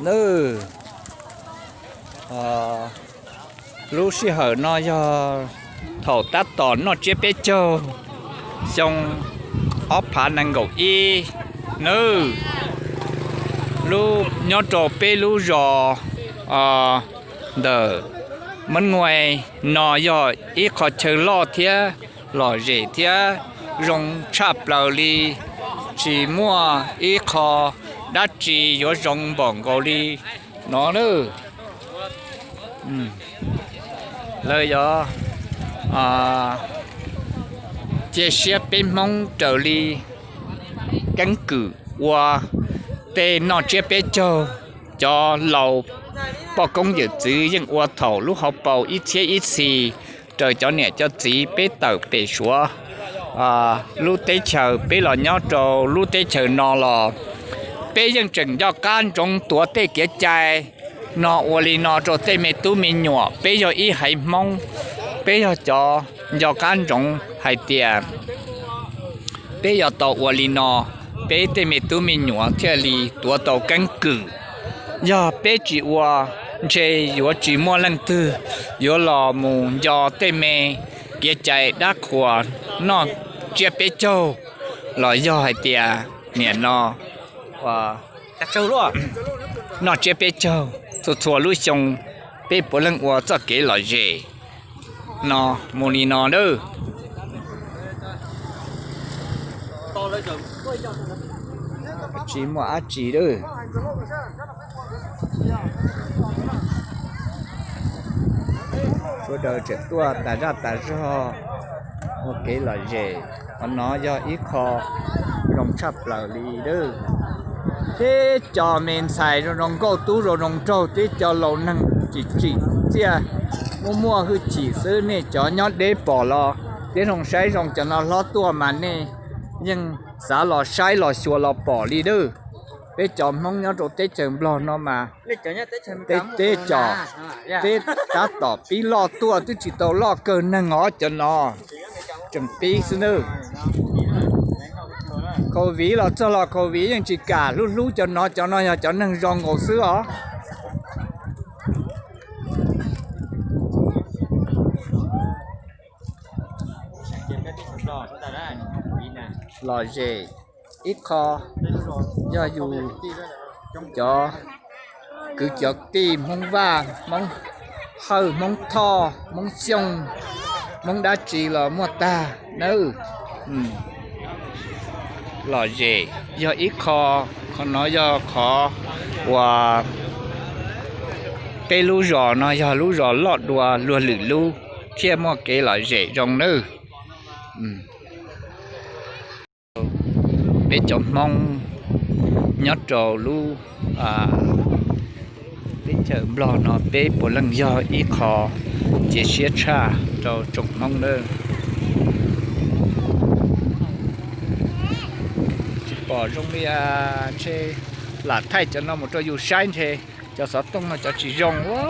Nws, lub sij hawm no yog thaum tab tom noj tsiab peb caug xyoo ob phav nees nkaum ib. Nws, lub nyob rau peb lub zos ntawm Mab Nuais no yog ib qho chaw loj thiab lom zem thiab zoo tshaj plaws li, tsis muaj ib qho dab tsi yuav zoo npaum nkaus li no na. Lawv yuav cia siab peb Hmoob raws li keeb kwm ua tej noj tsiab peb caug. Cov laus poj koob yawm txwv yeej ua thaum lub hauv paus ib txhiab ib txhis raws cov niam cov txiv peb tawm pem Suav lub teb chaws, peb los nyob rau lub teb chaws no los peb yeej tseem nco qab ntsoov tuav tej kev cai no ua li no rau tej me tub me nyuam. Peb yog ib haiv Hmoob, peb yog cov nco qab ntsoov hais tias peb yuav tau ua li no, peb tej me tub me nyuam thiaj li tuav tau keeb kwm. Yog peb tsis ua, ntshe yuav tsis muaj leej twg yuav los mus nco tej me kev cai dab qhuas noj tsiab peb caug, los yog hais tias nim no noj tsiab peb caug txhua txhua lub xyoo, peb puav leej ua txoj kev lom zem no mus li no nawb. Tsis muaj dab tsi lawm. Sawv daws tseem tuaj tas zaj tas zog ua kev lom zem, qhov no yog ib qho zoo tshaj plaws li lawm. Teb cov me ntxhais zoo zoo nkauj, tub zoo zoo nraug, teb cov laus neeg tsim tsim txiaj, muaj muaj hwj chim xwb. Nej cov nyob deb pom los tib zoo saib zoo, cov no hlob tuaj mas nej yeej xav los saib los xyuas los pom li lawm. Peb cov Hmoob nyob rau teb chaws Nplog no mas teb, teb cov, teb tab tom pib loj tuaj, twb tsis tau loj kawg neeg os cov no, tseem pib xwb nawb. Covid los txog los Covid yeej tsis kam, hlub hlub cov no, cov no yog cov neeg zoo nkaus xwb os. Lom zem ib qho yog yus cov kwv cov tij Hmoob Vaj, Hmoob Hawj, Hmoob Thoj, Hmoob Xyooj, Hmoob dab tsi los muaj tag nawb. Lom zem yog ib qho, qhov no yog qhov uas peb lub zos no yog lub zos loj dua luag lwm lub thiaj muaj kev lom zem zoo nawb. Peb cov Hmoob nyob rau lub teb chaws Nplog no peb puav leej yog ib qho cia siab tshaj rau tsoom Hmoob nawb. Tsis pom zoo li, ntshe lam thaij cov no mus rau yus saib ntshe cov xov tooj no cov tsis zoo ua.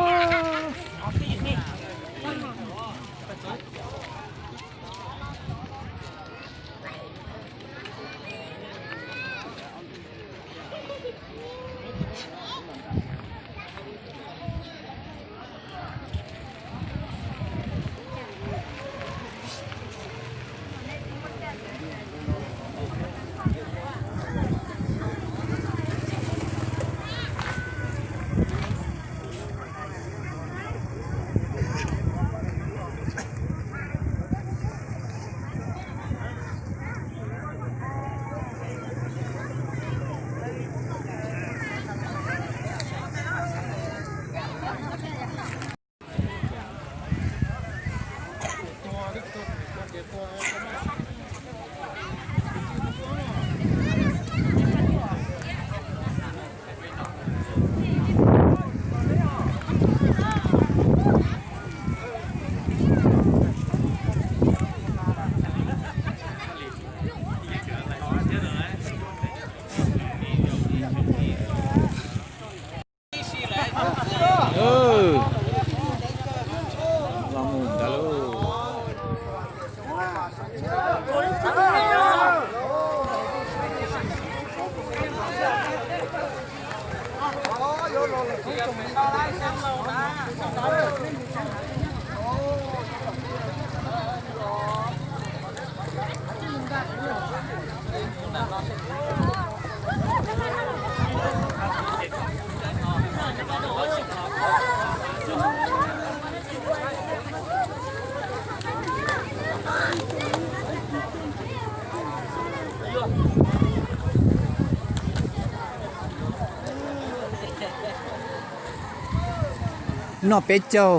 Noj peb caug,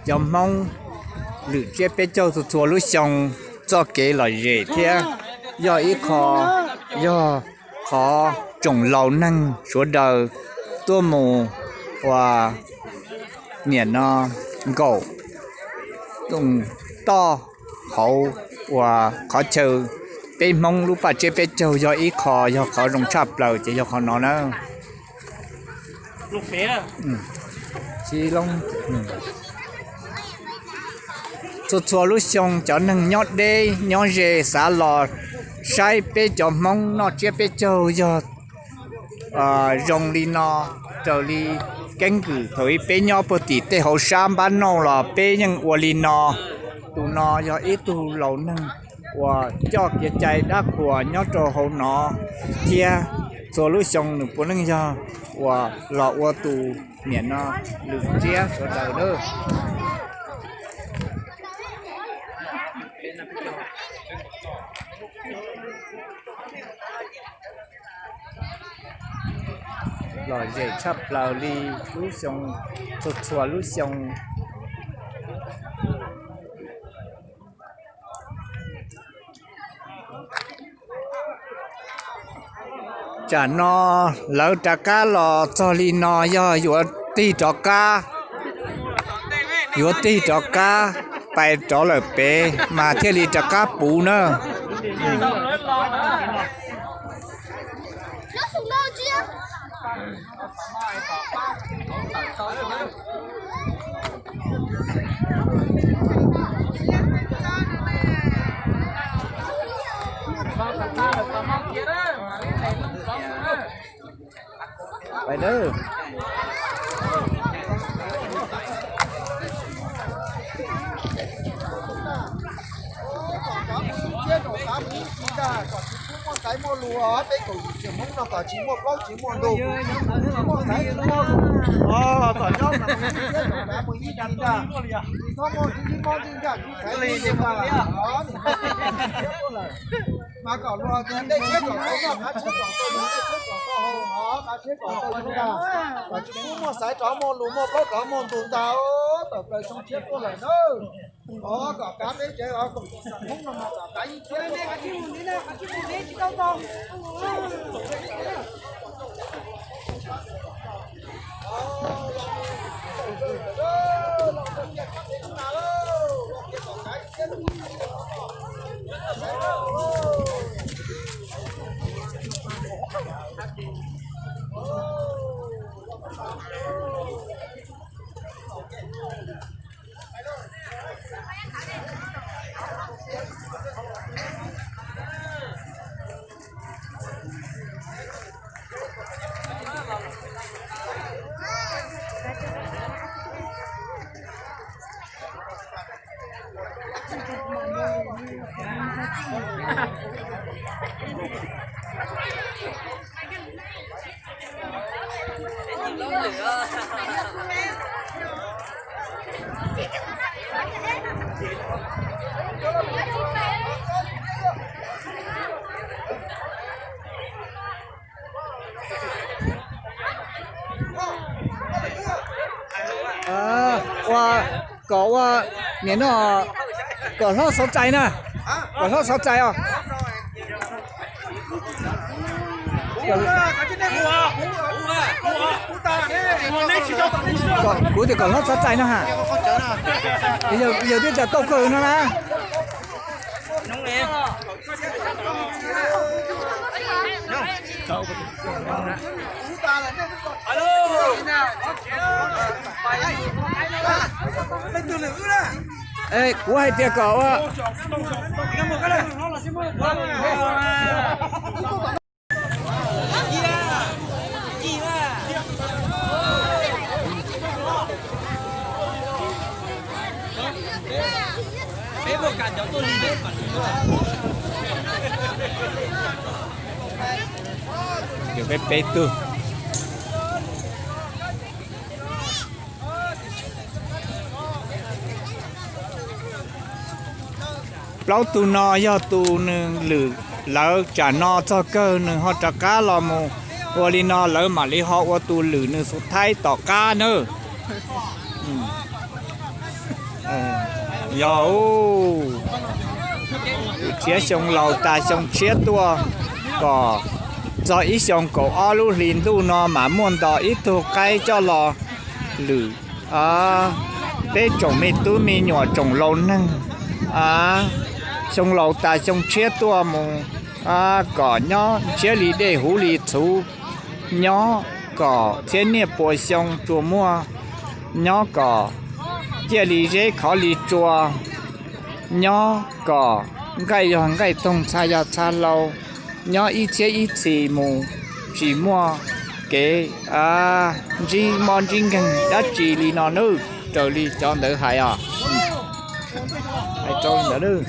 cov Hmoob lwm tsiab peb caug txhua txhua lub xyoo, txoj kev lom zem thiab yog ib qho, yog qhov tsoom laus neeg sawv daws tuaj mus ua niam no nkaum toj hauv uas qhov chaw peb Hmoob lub paj tsiab peb caug yog ib qho, yog qhov zoo tshaj plaws ces yog qhov no na. Txhua txhua lub xyoo cov neeg nyob deb nyob ze xav los saib peb cov Hmoob noj tsiab peb caug yog zoo li no, raws li keeb kwm thaum ub peb nyob puag tim tej hauv sab npab nauj los peb yeej ua li no. Tus no yog ib tug laus neeg uas coj kev cai dab qhuas nyob rau hauv no thiab, txhua lub xyoo nws puav leej yog uas los ua tus niam no lwm tsiab sawv daws lawm. Lom zem tshaj plaws li lub xyoo, txhua txhua lub xyoo. Tsam no lawv rov qab los txog li no yog yuav tig rov qab, yuav tig rov qab pais rov lawm pem mas thiaj li rov qab puv na. Kom tsis pub muaj xaiv muaj lus, peb kaum yim tsev Hmoob no kom tsis muaj plaub tsis muaj ntug, tsis muaj xaiv tsis muaj lus, kom nyob mas mus ib ntag, tsis txhob muaj ib mob ib ntsaj tsis xaiv li ntag. Mas kom luag tias dej tshiab kom tau noj, qav tshiab kom tau noj, dej tshiab kom tau haus, qav tshiab kom tau ntag. Kom tsis pub muaj xaiv rov muaj lus, muaj plaub rov muaj ntug ntag, tawm plaws xyoo tshiab tuaj lawm na. Kom kav peb tsev, kom Hmoob no mas kom kav ib tsev, Ua, kom ua niam no, kom hlob xov txais na, kom hlob xov txais os. Kuv tias kom hlob xov txais no ha. Yog twb tsa tauj kawg no na. Kuv hais tias kom ua. Ci, ci, Peb peb tug. Plaub tug no yog tus nws lwm, lawv tsam no txog kawg nws ho rov qab los mus ua li no, lawv mam li ho ua tus lwm nws xub thaib tom qab nawb. Yog, tshiab xyoo laus tas xyoo tshiab tuaj, kom txog ib xyoo kaum ob lub hli ntuj no mas muaj nto ib tug qaib coj los lwm peb tsoom me tub me nyuam tsoom laus neeg. Xyoo laus tas xyoo tshiab tuaj mus, kom nyob ntshiab li dej huv li txhuv, nyob kom txhiab niaj puas xyoo tsuas muaj, nyob kom ciaj li zeb khov li tsua, nyob kom nqaij yog nqaij toog txha yog txha hlau, nyob ib txhiab ib txhis mus tsis muaj kev ntsib mob ntsib nkeeg dab tsi li no nawb. Raws li cov ntawd hais os, hais rau ntawd.